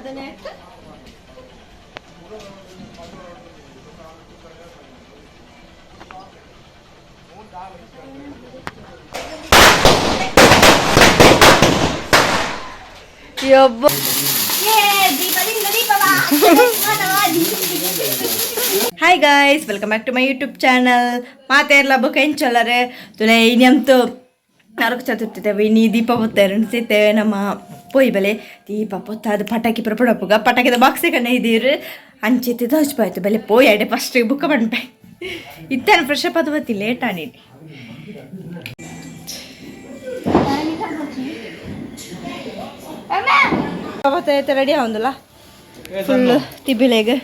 Hi guys, welcome back to my YouTube channel. ಮಾತೇರ್ಲ ಬೊಕ ಎಂಚೊಲ್ಲರೆ ತುಲೆ ಇನಿಯಂತು ನರಕ ಚತುರ್ಥಿ ಇನಿ ದೀಪ ಪೊತ್ತಾರೆ ಸೀತೆ ನಮ್ಮ ಪೋಯಿ ಬಲೆ ದೀಪ ಪೊತ್ತಾದ ಪಟಾಕಿ ಪುರಪಡಪ್ಪುಗ ಪಟಾಕಿದ ಬಾಕ್ಸೆ ಕಣ್ಣೆ ಇದೀರು ಅಂಚೆತ್ತಿ ದೋಚ್ ಬಲೆ ಪೋಯಿ ಅಡೆ ಫಸ್ಟ್ ಬುಕ್ಕ ಪನ್ಪೆ ಇತ್ತಾನೆ ಫ್ರೆಶ್ ಅಪ್ ಅದು ಬತ್ತಿ ಲೇಟ್ ಆನಿ. ರೆಡಿ ಆವಂದಲ್ಲ ಫುಲ್ ತಿಬ್ಬಿಲೆಗ್.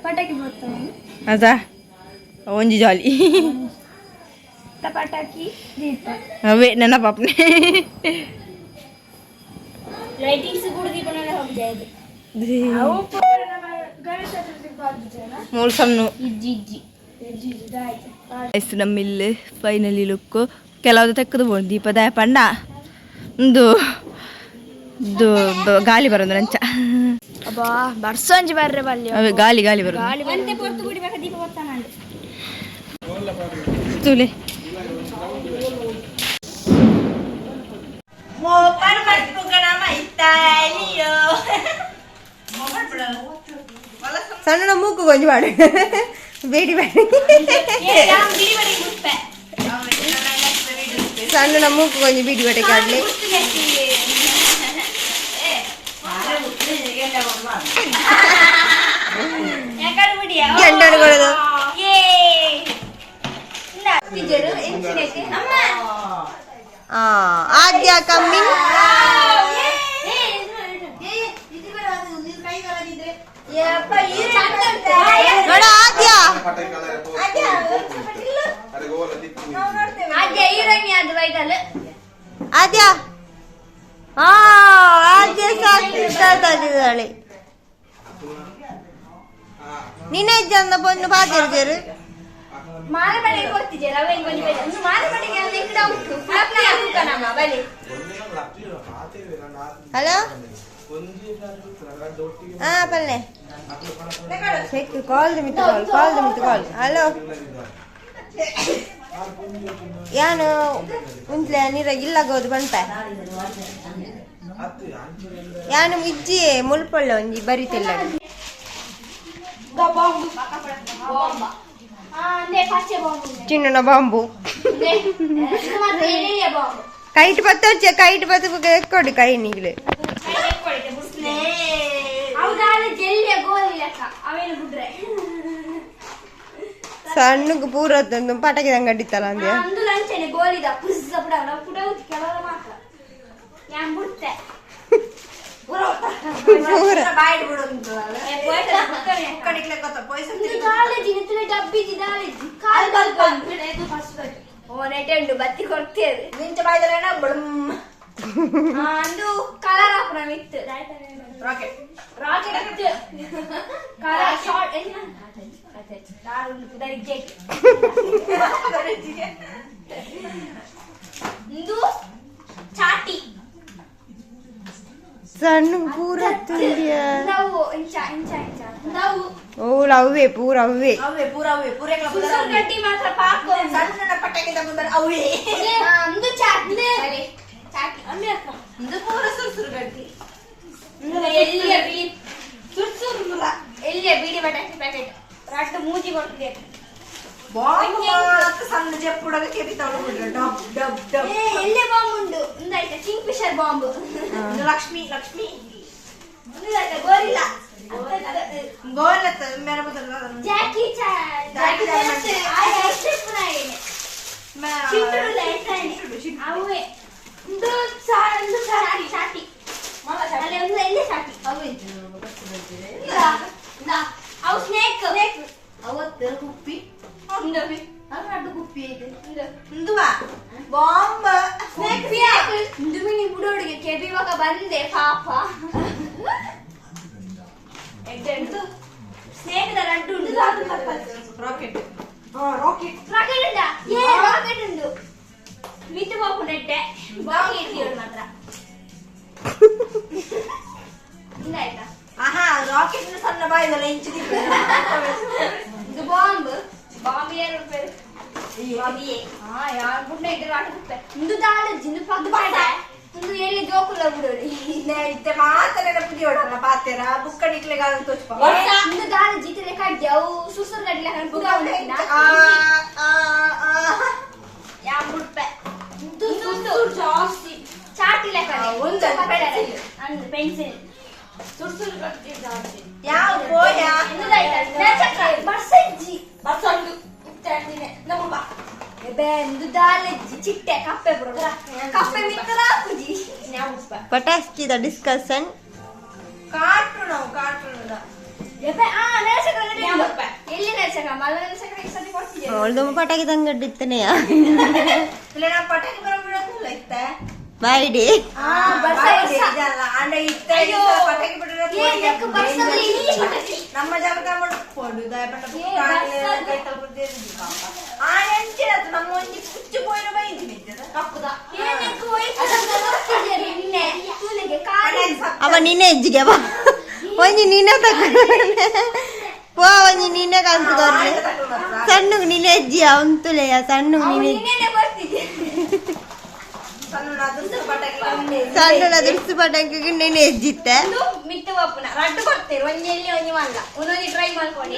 ಪಟಾಕಿ ಬರ್ತವೆ. ಅದ ಒಂಜಿ ಜಾಲಿ. ಪಟಾಕಿ ದೀಪ. ಅವೇ ನನ್ನ ಪಾಪನೆ. ಲೈಟಿಂಗ್ಸ್ ಕೂಡ ದೀಪನೆಲ್ಲ ಹೋಗಿದೆ. ಗಣೇಶ ಚತುರ್ಥಿ. ಮೂರು ಸಣ್ಣ. ಇಜ್ಜಿ ಇಜ್ಜಿ ಇಜ್ಜಿ ಇಜ್ಜಿ ಆಯ್ತು. ಎಸ್ ನಮ್ಮಿಲ್ಲಿ ಫೈನಲಿ ಲುಕ್ ಕೆಲವು ತೆಕ್ಕದು ಬೋಡು ದೀಪದ ಪಂಡ ಒಂದು ಇದು ಗಾಲಿ ಬರೋದು ನಂಚ. ಅಬ್ಬಾ ಬರ್ಸಂಜಿ ಬರ್ರೆ ಬಲ್ಲಿ. ಅವೇ ಗಾಲಿ ಗಾಲಿ ಬರೋದು. ಒಂತೆ ಪೊರ್ತು ಗುಡಿ ದೀಪ ಬರ್ತಾನ. ತೂಲೆ ಸಣ್ಣ ಮೂಗು ಕೊಂಚ ಮಾಡು ಬೇಡಿ ಬೇಡಿ. ಸಣ್ಣ ಮೂಗು ಕೊಂಚ ಬೀಡಿ ಬಟ್ಟೆ ಕಾಡ್ಲಿ. ಗಂಡನುಗಳದು. ಆದ್ಯ ಕಮ್ಮಿಂಗ್. ನೋಡ ಆದ್ಯ. ಆದ್ಯ, ಹಾ ಆದ್ಯ ಸಾಕ್ತಿದ್ದಾಳೆ. ನಿನ್ನ ಇಜ್ಜಂದ ಪೊನ್ನು ಪಾತಿರ್ತೀರು. ಹಲೋ, ಹಾ ಪಲ್ಲೆ ಚೆಕ್ ಕಾಲ್ ಮಿತ್ತು ಕಾಲ್ ಕಾಲ್ ಮಿತ್ತು ಕಾಲ್. ಹಲೋ, ಯಾನು ಉಂತ್ಲೆ ನೀರ ಇಲ್ಲಾಗೋದು ಬಂತ ಯಾನು ಇಜ್ಜಿ ಮುಲ್ಪೊಳ್ಳೆ ಒಂಜಿ ಬರಿತಿಲ್ಲ. ಚಿನ್ನನ ಬಾಂಬು ಕೈಟ್ ಪತ್ತ ಕೈಟ್ ಪತ್ತ ಕೊಡಿ ಕೈ ನೀಗ್ಲೆ. ಸಣ್ಣಗೆ ಪೂರ ಪಟಾಕಿ ತಂಗಡಿತ್ತಲ್ಲ ಅಂದ್ಯ. ಪೂರ ಬತ್ತಿ ಕೊಡ್ತೇವೆ ಅಂದು ಕಲರ್ ಹಾಪುನ ಮಿತ್ತು ರಾಕೆಟ್ ರಾಕೆಟ್ ಕಲರ್ ಶಾರ್ಟ್. ಇಂದು ಚಾಟಿ. ಸಣ್ಣ ಪೂರ ತುಂಡಿಯ. ನಾವು ಇಂಚ ಇಂಚ ಇಂಚ ನಾವು. ಓ ಅವೇ ಪೂರ ಅವೇ. ಕಡ್ಡಿ ಮಾತ್ರ ಪಾಕ ಸಣ್ಣ ಪಟಾಕಿ ತಗೊಂಡ್ರೆ ಅವೇ. ಅಂದು ಚಾಟಿ ಚಾಟಿ ಇದು ಪೂರ ಸುರು ಗಟ್ಟಿ. ಎಲ್ಲಿಯ ಬಿಳಿ ಸುರು ಸುರು. ಎಲ್ಲಿಯ ಬೀಡಿ ಪಟಾಕಿ ಪ್ಯಾಕೆಟ್ ರಡ್ಡು ಮೂಜಿ ಕೊಡ್ತಿದೆ. ಬಾಂಬ್ ಸಣ್ಣ ಜಪ್ಪುಡಗ ಕೆರಿ ತಗೊಂಡ್ಬಿಟ್ರೆ ಡಬ್ ಡಬ್ ಡಬ್. ಎಲ್ಲೇ ಬಾಂಬ್ ಉಂಡು ಒಂದಾಯ್ತಾ king fisher bomb. Lakshmi Lakshmi. ಒಂದಾಯ್ತಾ ಗೋರಿಲ್ಲ. ಗೋರಿಲ್ಲ ಮೇರೆ ಬದಲ. ಜಾಕಿ ಚಾನ್ ಜಾಕಿ ಚಾನ್. ಅವೇ ಒಂದು ಒಂದು ಚಾಟಿ ಚಾಟಿ ಅಲ್ಲಿ ಒಂದು ಎಲ್ಲಿ ಚಾಟಿ ಅವು ಸ್ನೇಕ್. ಅವತ್ತು ಕುಪ್ಪಿ ಅಲ್ಲ ಕುಪ್ಪಿ ಐತೆ ಇಂದುವಾ ಬಾಂಬ್. ಸ್ನೇಕ್ ಇಂದು ಮಿನಿ ಬುಡೋಡಿಗೆ ಕೆಬಿ ಇವಾಗ ಬಂದೆ ಪಾಪ. ಸ್ನೇಕ್ the ರಡ್ಡು ಉಂಡು. Rocket, rocket. ರಾಕೆಟ್ ಉಂಡಾ? ಏ, ರಾಕೆಟ್ ಉಂಡು. ಮಿತ್ತು ಬಾಪು ನೆಟ್ಟೆ ಬಾಕಿ ಇರ್ತೀವಿ ಮಾತ್ರ. ಇಂದಾಯ್ತಾ? ಆಹಾ, ರಾಕೆಟ್ ಸಣ್ಣ ಬಾಯಿದಲ್ಲ ಇಂಚು. ಇದು ಬಾಂಬ್. ಬಾಂಬ್ ಏನು ರೂಪಾಯಿ? ಬಾಂಬ್. ಹಾ, ಯಾರು ಗುಂಡ ಇದ್ರೆ ಆಟ ರೂಪಾಯಿ. ಇಂದು ದಾಳ ಜಿಂದು ಪಕ್ಕ ಬಾಡ ಇಂದು ಎಲ್ಲಿ ಜೋಕುಲ್ಲ ಬಿಡೋರಿ. ಇತ್ತೆ ಮಾತ್ರ ನೆನಪು ಪಾತೆರ ಬುಕ್ಕ ನಿಕ್ಲೆಗಾದ ತೋಚ್ಪ. ಇಂದು ದಾಳ ಜೀತಲೆ ಕಡ್ಡಿ ಅವು ಸುಸುರು ಗಡ್ಲೆ ಪುಗ. ಆ ಆ ಆ ಯಾ ಮುಡ್ಪೆ ಇಂದು ಸುಸುರು ಜಾಸ್ತಿ ಚಾಟಿ ಲೆಕ್ಕ. ಒಂದು pencil. ಅಂದು ಪೆನ್ಸಿಲ್ ಸುಸುರು ಕಟ್ಟಿ ಜಾಸ್ತಿ. ಯಾವ ಪೋಯ? ಬರ್ಸಜ್ಜಿ. ಬಸ್ಸಂಡು ನಮ್ಮ ಬಾ. ಬೆಂದು ದಾಲಜ್ಜಿ ಚಿಟ್ಟೆ ಕಪ್ಪೆ ಬರೋ ಕಪ್ಪೆ ಮಿತ್ತಲ ಪೂಜಿ. ಪಟಾಸ್ಕಿದ ಡಿಸ್ಕಷನ್. ಕಾರ್ಟೂನ್, ನಾವು ಕಾರ್ಟೂನ್. ಆ ನೆಲಸಕ್ರ ಎಲ್ಲಿ? ನೆಲಸಕ್ರ ಮಲ್ಲ ನೆಲಸಕ್ರ ಈ ಸತಿ ಕೊಡ್ತಿದ್ದೆ. ಅವಳ್ದೊಮ್ಮ ಪಟಾಕಿ ತಂಗಡ್ಡಿತ್ತನೆಯ. ಇಲ್ಲ, ನಾ ಪಟಾಕಿ ಬರೋ ಬಿಡೋದಿಲ್ಲ ಇತ್ತೆ. ಬಾಯ್ಡಿ. ಆ ಬರ್ಸ ಬರ್ಸ. ಇದಲ್ಲ ಅಂಡ ಇತ್ತೆ. ಅಯ್ಯೋ. ಪಟಾಕಿ ಬಿಡ್ರೆ ಏ, ನೆಕ್ಕು ಬರ್ಸದಲ್ಲಿ ಇಲ್ಲಿ ಪಟಾಕಿ. ನಮ್ಮ ಜಾಗ ಮಾಡ್ಕೊಂಡು ದಯಪಟ್ಟ. ಏ, ಬರ್ಸದು. ಕೈ ತಲುಪುದೇ ಪಾಪ. ಆ ನೆಂಚಿನ ನಮ್ಮ ಒಂಜಿ ಕುಚ್ಚು ಪೋಯಿನ ಬೈಂದಿ ನಿಂತದ ಕಪ್ಪುದ. ಏ, ನೆಕ್ಕು ಹೋಯ್ತು ಬರ್ತಿದ್ದೆ ನಿನ್ನೆ ತೂಲೆಗೆ ಕಾಲು. ಅವ ನಿನ್ನೆ ಹೆಜ್ಜಿಗೆ ಬಾ. ಒಂಜಿ ನೀನೆ ತಕ ಪೋ, ಒಂಜಿ ನೀನೆ ಕಾಂತುಕೊರ್ಲೆ. ಸಣ್ಣಗೆ ನೀನೆ ಹೆಜ್ಜಿ ಅವಂತುಲೆಯ ಸಣ್ಣಗೆ ಅವ್ನು ನೀನೆ. ನಿನ್ನೆನೆ ಬರ್ತಿದ್ದೆ. ಸಣ್ಣ ಅದೃಷ್ಟ ಪಟಾಕಿ. ಸಣ್ಣ ದುರ್ಸು ಪಟಾಕಿಗೆ ನೀನೆ ಹೆಜ್ಜಿತ್ತೆ. ಒಂದು ಮಿತ್ತು ಬಾಪುನ ರಡ್ಡು ಕೊಡ್ತೇವೆ, ಒಂಜಿ ಎಲ್ಲಿ ಒಂಜಿ ಮಲ್ಲ. ಒಂದೊಂದು ಟ್ರೈ ಮಾಡ್ಕೊಂಡು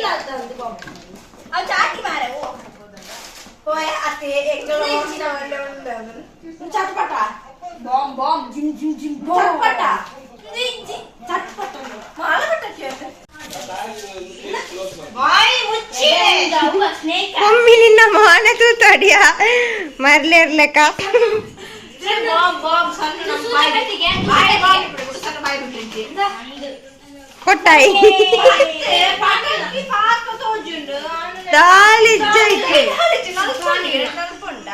ಅವು ಚಾಟಿ ಮಾರೆ ಓ. ಹೋಯ್ ಅತ್ತೆ, ಎಂಗಳು ಉಂಟು ಚಟ್ಪಟ. ಬಾಂಬ್ ಬಾಂಬ್ ಜಿಮ್ ಜಿಮ್ ಜಿಮ್ ಬಾಂಬ್. ಚಟ್ಪಟ. ಇಜ್ಜಿ. ಚಟ್ಪಟ ಮಾಲ ಪಟಾಕಿ ಬಾಯಿ ಮುಚ್ಚಿ. ಸ್ನೇಕ್. ಮಮ್ಮಿ ನಿನ್ನ ಮಾನ ತೂತಾಡಿಯ ಮರ್ಲೆ ಇರ್ಲೆಕ್ಕ. ಬಾಂಬ್ ಬಾಂಬ್ ಸಣ್ಣ ನಮ್ಮ ಬಾಯಿ ಬಾಯಿ ಬಾಯಿ ಬಿಡು, ಸಣ್ಣ ಬಾಯಿ ಬಿಟ್ಟಿದ್ದೆ. ಕೊಟ್ಟಾಯಿ. ಪಟಾಕಿ ಪಾಕ ತೋಜುಂಡು. ದಾಳಿ ಇಜ್ಜೈತೆ. ನಲ್ಪುಂಡ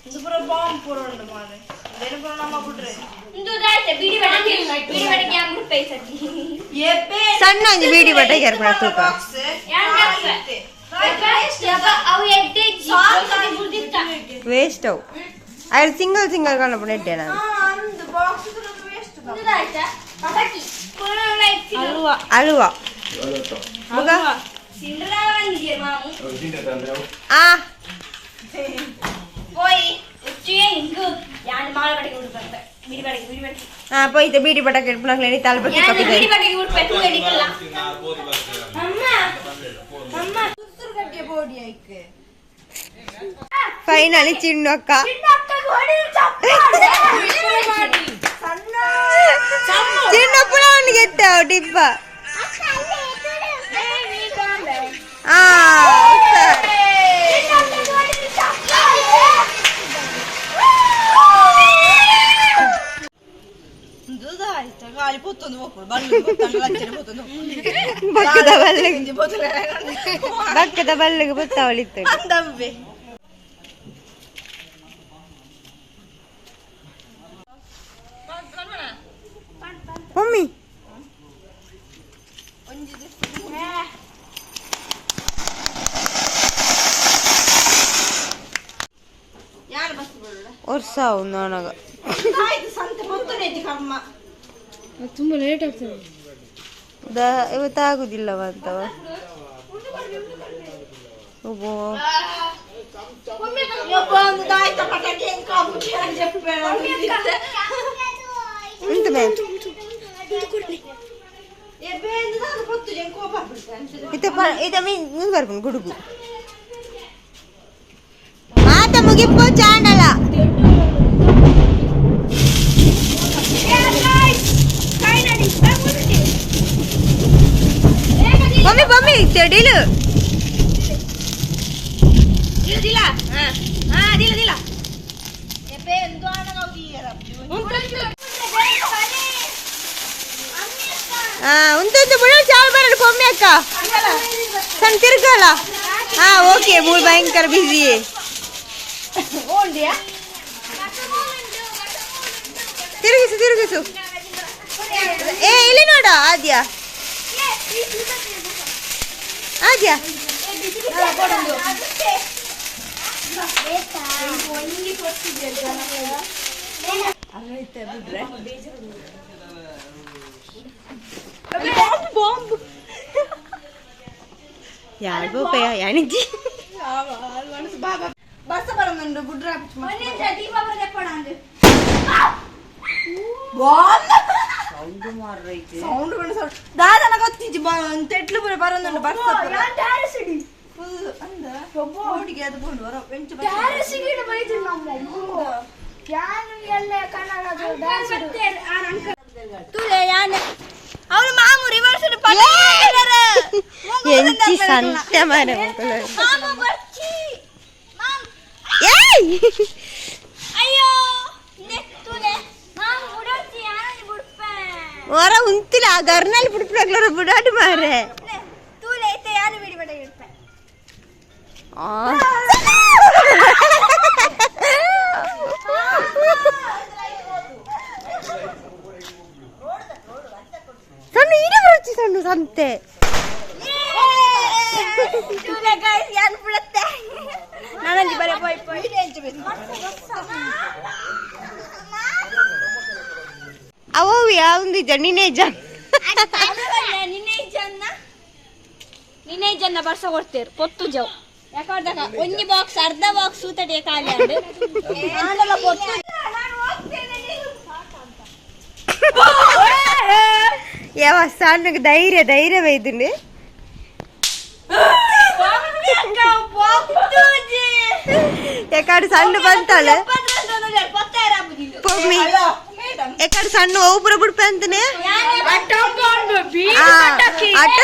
ಇದು ಪೂರ ಬಾಂಬ್ ಪೂರ ಉಂಡು ಮಾರೆ. ಇದೇನು ಪೂರ ನಮ್ಮ ಬಿಡ್ರೆ. ಇಂದು ದಾಯ್ತೆ ಬಿಡಿ ಬಡಕೆ ಬಿಡಿ ಬಡಕೆ ಅಂಗ್ರು ಪೈಸತಿ. ಎಬ್ಬೆ. ಸಣ್ಣ ಒಂಜಿ ಬೀಡಿ ಪಟಾಕಿ ಅರ್ಪಣ ತೂಕ. ಅವು ಎಡ್ಡೆ ಬುರ್ದಿತ್ತ. ವೇಸ್ಟ್ ಅವು. ಅಯ್ಯ, ಸಿಂಗಲ್ ಸಿಂಗಲ್ ಕಾಣಪುಣ ಇಟ್ಟೆ ನಾನು. ಅಂದು ಬಾಕ್ಸ್ ವೇಸ್ಟ್. ಇಂದು ದಾಯ್ತ ಪಟಾಕಿ ಅಲ್ವಾ? ಅಲ್ವಾ ಮಗ? ಸಿಂಡ್ರಾ ಬಂದಿದ್ಯಾ ಮಾಮು? ಆ. ಪೋಯಿ ಉಚ್ಚಿಗೆ ಹಿಂಗು ಯಾನ್ ಮಾಳ ಬಡಕೆ ಉಡುಪಂತ ಬಿಡಿ ಬಡಕೆ ಬಿಡಿ ಬಡಕೆ. ಹಾ, ಪೋಯ್ತೆ ಬೀಡಿ ಪಟಾಕಿ ಇಡ್ಪುನಕ್ಲೆ ತಲುಪಕ್ಕೆ. ಯಾನ್ ಬಿಡಿ ಬಡಕೆ ಉಡುಪ ತೂಗಡಿಕಲ್ಲ ಅಮ್ಮ ಅಮ್ಮ. ಗಡ್ಡೆ ಬೋಡಿ ಐಕ್. ಫೈನಲಿ ಚಿನ್ನು ಅಕ್ಕ. ಚಿನ್ನ ಅಕ್ಕಗೆ ಹೊಡೆದು ಚಪ್ಪಾಳೆ. ಸಣ್ಣ. ಚಿನ್ನ ಪುಳ ಅವನಿಗೆ ಎತ್ತ ಡಿಬ್ಬ. ಆ ಚಿನ್ನ ಅಕ್ಕಗೆ ಹೊಡೆದು ಚಪ್ಪಾಳೆ. ಗಾಳಿ ಪೊತ್ತೊಂದು ಹೋಗ್ಬೋದು ಬಲ್ಲು ಪೊತ್ತೊಂದು ಲಚ್ಚನೆ ಪೊತ್ತೊಂದು. ಬಕ್ಕದ ಬಲ್ಲಿಗೆ. ಪೊತ್ತೊಂದು. ಬಕ್ಕದ ಬಲ್ಲಿಗೆ ಬತ್ತಾವಳಿತ್ತು. ಅಂದವ್ವೆ. ಮಮ್ಮಿ. ಯಾರು ಬಸ್ ಬಿಡೋಣ? ವರ್ಷ ನನಗ. ಆಯ್ತು, ಸಂತೆ ಪೊತ್ತೊಂದು ಕಮ್ಮ. ತುಂಬಾ ಲೇಟ್ ಆಗ್ತದೆ. ಇವತ್ತು ಆಗುದಿಲ್ಲವ ಅಂತವ. ಒಬ್ಬೋ. ಒಂದು ಆಯ್ತಾ ಪಟಾಕಿ ಹೆಂಗ್ ಕಾಮುಕಿ ಅಂತ చెప్పాడు. ಉಂಟು ಮೇ. ಪೊತ್ತು ಕೋಪ ಆಗ್ಬಿಡ್ತದೆ. ಇತ್ತೆ ಇತ್ತೆ ಮೀನ್ ಬರ್ಪುಂಡು ಗುಡುಗು ಮಾತ ಮುಗಿಪ್ಪು ಚಾಂಡಲ. Mummy mummy ತೆಡಿಲು. ದಿಲ ಹಾ ದಿಲ ದಿಲ. ಆ ಉಂಟು ಬುಡ ಚಾಲ್ ಬರಡು ಪೊಮ್ಮೆ ಅಕ್ಕ ಸಣ್ಣ ತಿರ್ಗಲ್ಲ. ಹಾ, ಓಕೆ, ಮೂರು ಭಯಂಕರ ಬಿಸಿ. ತಿರುಗಿಸು ತಿರುಗಿಸು. ಏ, ಇಲ್ಲಿ ನೋಡ ಆದ್ಯ. ಆದ್ಯಾ ಬಾಂಬ್ ಯಾರು ಬೋಪಯ್ಯ ಯಾನಿಜ್ಜಿ ಬಸ್ ಬರೋದುಂಡು ಗುಡ್ರ ಸೌಂಡ್ ಬಂದು ಸೌಂಡ್ ದಾದನ ಗೊತ್ತಿಜ್ಜಿ ತೆಟ್ಲು ಪೂರ ಬರೋದುಂಡು ಬಸ್ ಫುಲ್ ಅಂದ ಹುಡುಗಿ ಅದು ಬೋಂಡು ಹೊರ ಬೆಂಚು ಅವಳು ಮಾಮು ರಿವರ್ಸ್ ಎಂಚಿ ಸಂತೆ ಮಾರೆ ಮಕ್ಕಳು. ಮಾಮು ಬರ್ಚಿ ಮಾಮ್ ಏಯ್ ಅಯ್ಯೋ ನೆತ್ತುಲೆ ಮಾಮು ಬುಡೋಚಿ ಯಾರು ಬುಡ್ಪೆ ಹೊರ ಉಂತಿಲ್ಲ ಆ ಗರ್ನಲ್ಲಿ ಬಿಡ್ಬಿಡಗ್ಲಾರ ಬಿಡಾಡು ಮಾರೆ ತೂಲೆ ಐತೆ ಯಾರು ಬಿಡಿ ಬಡ ಇಡ್ಪೆ ಆ. ಸಣ್ಣ ಈಡೆ ಬರುತ್ತಿ ಸಣ್ಣ ಸಂತೆ ತೂಲೆ ಗೈಸ್ ಯಾರು ಬಿಡುತ್ತೆ ನಾನಲ್ಲಿ ಬರೆ ಪೋಯ್ ಪೋಯ್ ಅವು ಯಾವ್ದು ನಿನ್ನೆ ಜನ ನಿನ್ನೆ ಜನ ನಿನ್ನೆ ಜನ ಬರ್ಸ ಕೊಡ್ತೇರು ಪೊತ್ತು ಜವ್ ಯಾಕಂದ್ರೆ ಒಂಜಿ ಬಾಕ್ಸ್ ಅರ್ಧ ಬಾಕ್ಸ್ ಸೂತಡೆ ಖಾಲಿ ಆಂಡ್ ಆಂಡಲ ಪೊತ್ತು ಯಾವ ಸಣ್ಣಗೆ ಧೈರ್ಯ ಧೈರ್ಯ ಬೈದುಂಡು ಯಾಕಡೆ ಸಣ್ಣ ಬಂತಾಳೆ ಪೊಮ್ಮಿ ಎಕಡೆ ಸಣ್ಣ ಒಬ್ಬರ ಬಿಡ್ಪೆ ಅಂತಾನೆ ಆ, ಅಟ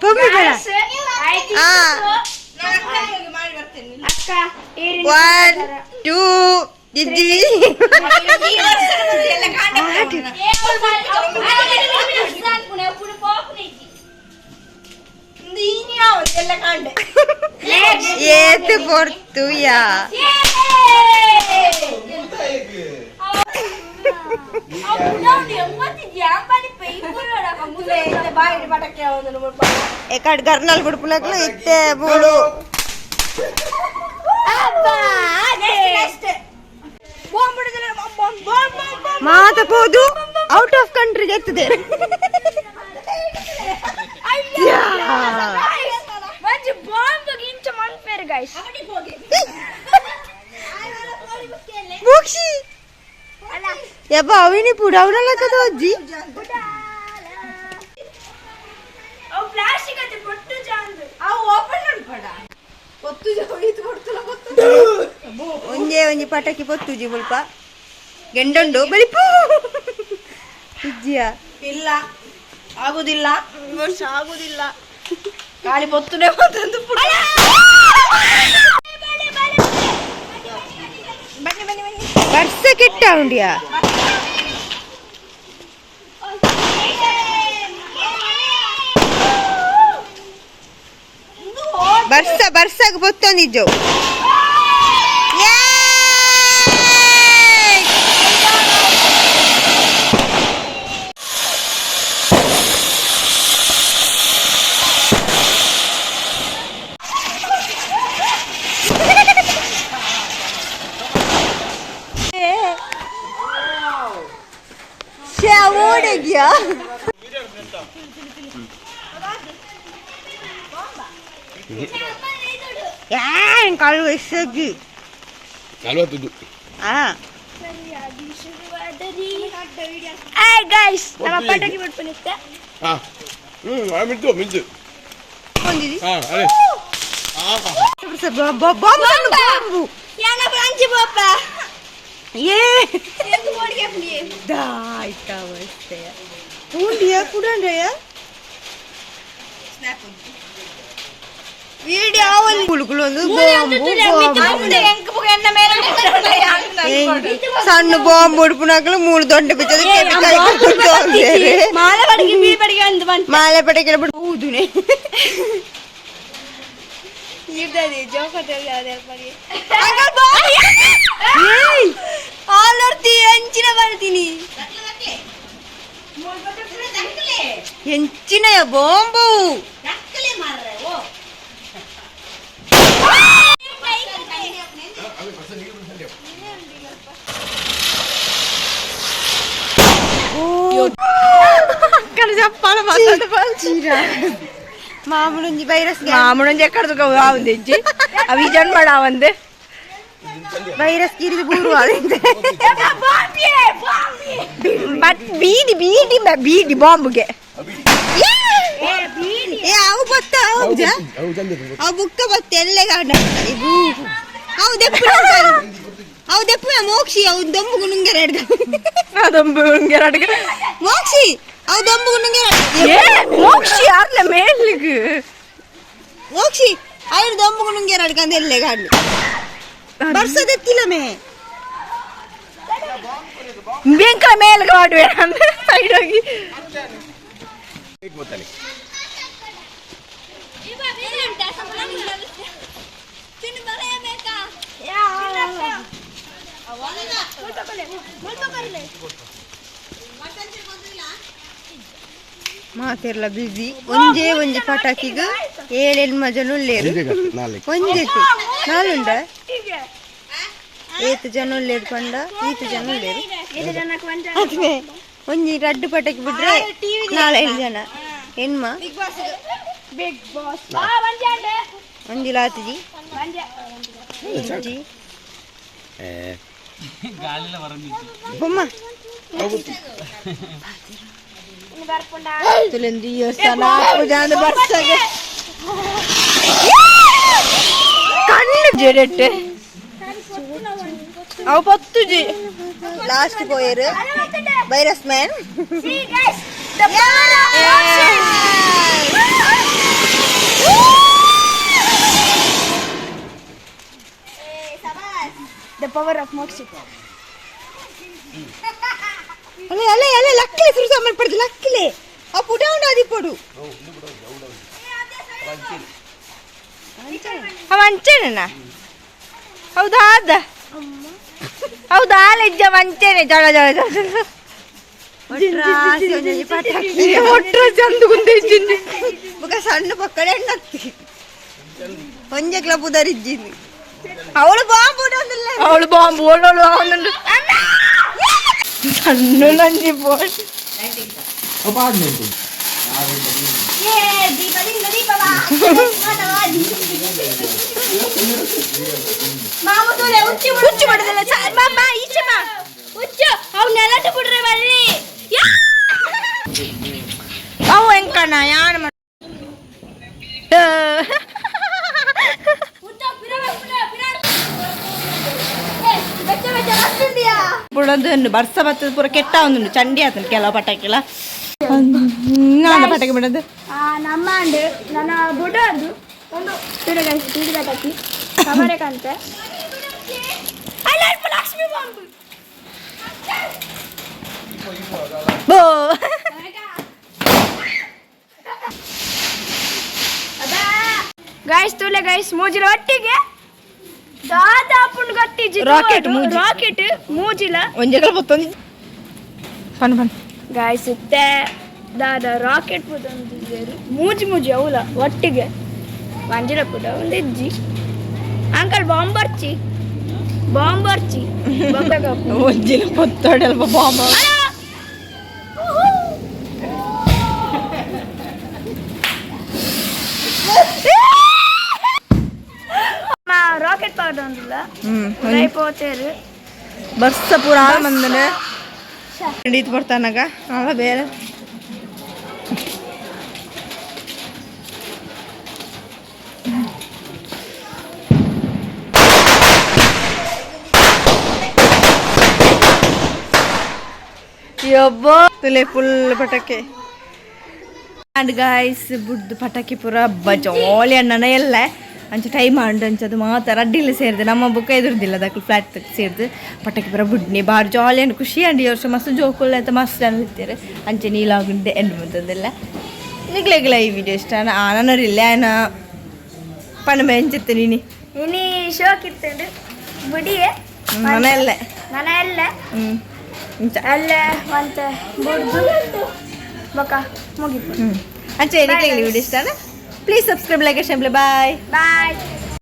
ಪೊಮ್ಮಿ ಬೇಡ ಆ ಮಾಡಿ ಬರ್ತೇನೆ ಒನ್ ಟೂ ಜಿಜ್ಜಿ ಎಲ್ಲ ಕಾಂಡ ಎಲ್ಲ ಕಾಂಡೆ ಏತ್ ಪೊರ್ತು ಯಾ ಬಾಯಿ ಪಟಕ್ಕೆ ಒಂದು ಎಕಡೆ ಗರ್ನಲ್ ಬಿಡ್ಪುಲಕ್ಲು ಇತ್ತೆ ಮೂಡು ಮಾತ ಪೋದು ಔಟ್ ಆಫ್ ಕಂಟ್ರಿ ಎತ್ತದೆ ಮೋಕ್ಷಿ ಯಪ್ಪ ಅವಿನಿ ಪುಡವನಲ್ಲ ಕದ ಅಜ್ಜಿ ಒಂಜೇ ಒಂಜಿ ಪಟಾಕಿ ಪೊತ್ತುಜಿ ಮುಲ್ಪ ಗೆಂಡೊಂಡು ಬೆಳಿಪು ಇಜ್ಜಿಯ ಇಲ್ಲ ಆಗುದಿಲ್ಲ ಈ ವರ್ಷ ಆಗುದಿಲ್ಲ ಖಾಲಿ ಪೊತ್ತುನೇ ಬಂತಂದು ಬನ್ನಿ ಬನ್ನಿ ಬನ್ನಿ ವರ್ಷ ಕೆಟ್ಟ ಉಂಡಿಯಾ ಬರ್ಸ ಬರ್ಸಾಗ ಪೊತ್ತೊಂದಿಜ್ಜವು ಓಡೋಗ್ಯಾ ಏನ್ ಕಾಲು ಎಸ್ಸೋಗಿ ನಲ್ವತ್ತದ್ದು ಆ ಹಾಯ್ ಗೈಸ್ ನಮ್ಮ ಪಟಾಕಿ ಬಿಡ್ಪನಿತ್ತೆ ಹಾ ಹ್ಞೂ ಮಿಂತು ಮಿಂತು ಒಂದಿದಿ ಹಾಂ ಅದೇ ಬಾಂಬು ಬಾಂಬು ಯಾನ ಅಂಜಿ ಬೋಪ ಏ ಎಂದು ಓಡಿಗೆ ಪ್ಲೀಸ್ ದಾಯ್ತಾವಷ್ಟೇ ಉಂಡಿಯ ಕುಡಂಡ್ರಯ್ಯ ವಿಡಿಯೋ ಅವಲ್ಲಿ ಕುಳುಕುಳು ಒಂದು ಬಾಂಬು ಬಾಂಬು ಸಣ್ಣ ಬಾಂಬ್ ಉಡುಪುನಾಕಲು ಮೂರು ದೊಡ್ಡ ಬಿಚ್ಚದು ಮಾಲೆ ಬಡಿಗೆ ಬಿ ಬಡಿಗೆ ಅಂದ್ ಬಂತ ಮಾಲೆ ಪಟಕೆ ಬಿಟ್ಟು ಊದುನೆ ಇರ್ತದೆ ಜೋಕದಲ್ಲಿ ಅದೇ ಬಡಿ ಏಯ್! ಆಲರ್ತಿ ಎಂಚಿನ ಬರ್ತೀನಿ ಎಂಚಿನ ಬಾಂಬು. అక్కడ చెప్పాలి. ಮಾಮೂಲೊಂಜಿ ವೈರಸ್. ಮಾಮೂಲೊಂಜಿ ಎಕ್ಕಡ ఉంది ಅವಿ ಜನ್ಮಡ ಒಂದು. ವೈರಸ್ ಕಿರಿದು ಬೂರು. ಬಟ್ ಬೀಡಿ ಬೀಡಿ ಬೀಡಿ ಬಾಂಬ್ಗೆ. ಏ ಅವು ಬತ್ತ ಹೌದಾ? ಅವು ಬುಕ್ಕ ಬತ್ತ ಎಲ್ಲೆ ಕಾಣ. ಅವು ದೆಪ್ಪು, ಅವು ದೆಪ್ಪು ಮೋಕ್ಷಿ. ಅವು ದೊಂಬು ನುಂಗೆರ. ದೊಂಬು ನುಂಗೆರ. ಮೋಕ್ಷಿ, ಅವು ದೊಂಬು ನುಂಗೆರ. ಏ ಮೋಕ್ಷಿ, ಯಾರ್ಲ ಮೇಲಿಗೆ? ಮೋಕ್ಷಿ, ಐದು ದೊಂಬು ನುಂಗೆರ ಅಡ್ಕಂದ ಎಲ್ಲೆ ಕಾಣು. ಬರ್ಸದೆತ್ತಿಲ್ಲ ಮೇ. ಬೆಂಕಲ ಮೇಲ್ಗೆ ಮಾಡುವೆ ಸೈಡ್ ಹೋಗಿ. ಮಾತೆರ್ಲ ಬಿಸಿ. ಒಂಜೇ ಒಂಜಿ ಪಟಾಕಿಗ್ ಏಳೆಣ್ಮ ಜನ ಉಲ್ಲೇರು. ಒಂಜೆ ನಾಲುಂಡ. ಏತ್ ಜನ ಉಲ್ಲೇರು ಪಂಡ, ಈತ್ ಜನ ಉಲ್ಲೇರು. ಅದೇ ಒಂಜಿ ರಡ್ಡು ಪಟಾಕಿ ಬಿಟ್ರೆ ನಾಲೈದು ಜನ ಎಣ್ಮ. ಒಂಜಿ ಲಾತಿಜಿ ಒಂಜಿ ಬೊಮ್ಮ ತುಲೆಂದು ಬರ್ಸಗೆ ಕಣ್ಣು ಜೆಡೆಟ್ಟೆ ಅವು ಪತ್ತುಜಿ. ಲಾಸ್ಟ್ ಪೋಯರು virus man. The power of Mokshita. ಅಲೆ ಅಲೆ ಅಲೆ, ಲಕ್ಲೆ ಸುರು ಸಾಮಾನು ಪಡ್ದು ಲಕ್ಲೆ. ಆ ಪುಟ ಉಂಡು ಅದಿ ಪೊಡು. ಅವ ಅಂಚೆನ ಹೌದಾ? ಅದ ಹೌದಾ? ಲಜ್ಜ ವಂಚನೆ ಜಳ ಜಳ ಜಳ. ಒಟ್ರಾಸಿ ಒಂಜೊಂಜಿ ಪಟಾಕಿ. ಒಟ್ರ ಚಂದ ಗುಂದೆ. ಬೊಕ ಸಣ್ಣ ಪಕ್ಕಡೆ ಎಣ್ಣತ್ತಿ ಒಂಜೆಕ್ಲ ಪುದರಿಜ್ಜಿನಿ. ಅವಳು ಬಾಂಬ್ ಉಡೊಂದಿಲ್ಲ. ಅವಳು ಬಾಂಬ್ ಓಡೋಳು. ಅವನು ಸಣ್ಣ ನಂಜಿ ಬೋಲ್. ಹುಚ್ಚು ಮಾಡೋದಿಲ್ಲ ಮಾಮ ಈಚೆ ಮಾ. ಹುಚ್ಚು ಅವ್ ನೆಲಟ್ಟು ಬಿಡ್ರೆ ಬಲ್ಲಿ. ಅವು ಎಂಕಣ್ಣ ಯಾನ್. ಬುಡೊಂದು ಬರ್ಸ ಬತ್ತದ ಪೂರ ಕೆಟ್ಟ ಒಂದುಂಡು. ಚಂಡಿ ಆತನ ಕೆಲವು ಪಟಾಕಿಲ. ನಾನು ಪಟಾಕಿ ಬಿಡೋದು. ನಮ್ಮ ಅಂಡು ನನ್ನ ಬುಡದು ಒಂದು ತೀಡಿದ ಪಟಾಕಿ ಕಮರೆ ಕಂತೆ. ಲಕ್ಷ್ಮಿ ಬಾಂಬ್. ಬೋ. ಗೈಸ್, ತೂಲೆ ಗೈಸ್, ಮೂಜಿಲ ಒಟ್ಟಿಗೆ ದಾದಾ ಪುಂಡ್ ಗಟ್ಟಿಜಿ. Rocket ಮೂಜಿ. ರಾಕೆಟ್ ಮೂಜಿಲ. ಒಂಜೆಗಳ ಬತ್ತೊಂದು ಪನ್ ಪನ್. ಗಾಯ್ಸ್, ಇತ್ತೆ ದಾದ ರಾಕೆಟ್ ಪುದೊಂದಿದ್ದೇರು ಮೂಜಿ ಮೂಜಿ ಅವಲ ಒಟ್ಟಿಗೆ ಮಂಜಿಲ ಪುಡ ಒಂದು ಇಜ್ಜಿ. ಅಂಕಲ್, ಬಾಂಬ್ ಬರ್ಚಿ, ಬಾಂಬ್ ಬರ್ಚಿ. ಒಂಜಿನ ಪೊತ್ತೊಡೆಲ್ಪ ಬಾಂಬ್. ರಾಕೆಟ್ ಪೌಡರ್ ಒಂದಿಲ್ಲ. ಪೋತೇರು. ಬರ್ಸ ಪೂರ ಆಳ್ ಮಂದನೆ ಹಿಡಿತು ಬರ್ತಾನಾಗ ಅಲ್ಲ ಬೇರೆ. ಯಬ್ಬ, ತುಲೆ ಫುಲ್ ಪಟಾಕಿ. ಅಂಡ್ ಗಾಯ್ಸ್, ಬುಡ್ದು ಪಟಾಕಿ ಪೂರ ಜಾಲಿ ಅಣ್ಣನ ಎಲ್ಲ ಅಂಚ ಟೈಮ್ ಆಂಡ್ ಅಂಚದು ಮಾತ ರಡ್ಡಿಲ್ಲ ಸೇರಿದೆ. ನಮ್ಮ ಬುಕ್ಕ ಎದುರ್ದಿಲ್ಲ ದಕ್ಲು ಫ್ಲಾಟ್ ಸೇರಿದು ಪಟಾಕಿ ಪೂರ ಬುಡ್ನಿ. ಬಾರಿ ಜಾಲಿ ಅಂಡ್ ಖುಷಿ ಅಂಡ್. ಈ ವರ್ಷ ಮಸ್ತ್ ಜೋಕುಲ್ಲ ಅಂತ ಮಸ್ತ್ ಜನ ಇರ್ತಾರೆ. ಅಂಚೆ ನೀಲಾಗುಂಡೆ ಎಂಡ್ ಮುಂದೆಲ್ಲ. ನಿಗ್ಲೆಗ್ಲ ಈ ವಿಡಿಯೋ ಇಷ್ಟ ಆನರಿಲ್ಲ ಆನ ಪಣ ಎಂಚಿತ್ತು ನೀನಿ. ಇನಿ ಶೋಕ್ ಇತ್ತಂಡು ಬುಡಿಯೆ. ಮನೆಯಲ್ಲೇ. ನನ ಎಲ್ಲ. ಇಂಚ. ಅಲ್ಲೇ ಮಂತೆ ಬುಡ್ದು ಬೊಕ ಮುಗಿಪು. ಅಂಚೆ. Bye, guys. Video ಇಷ್ಟ please subscribe, like, share. Bye. Bye.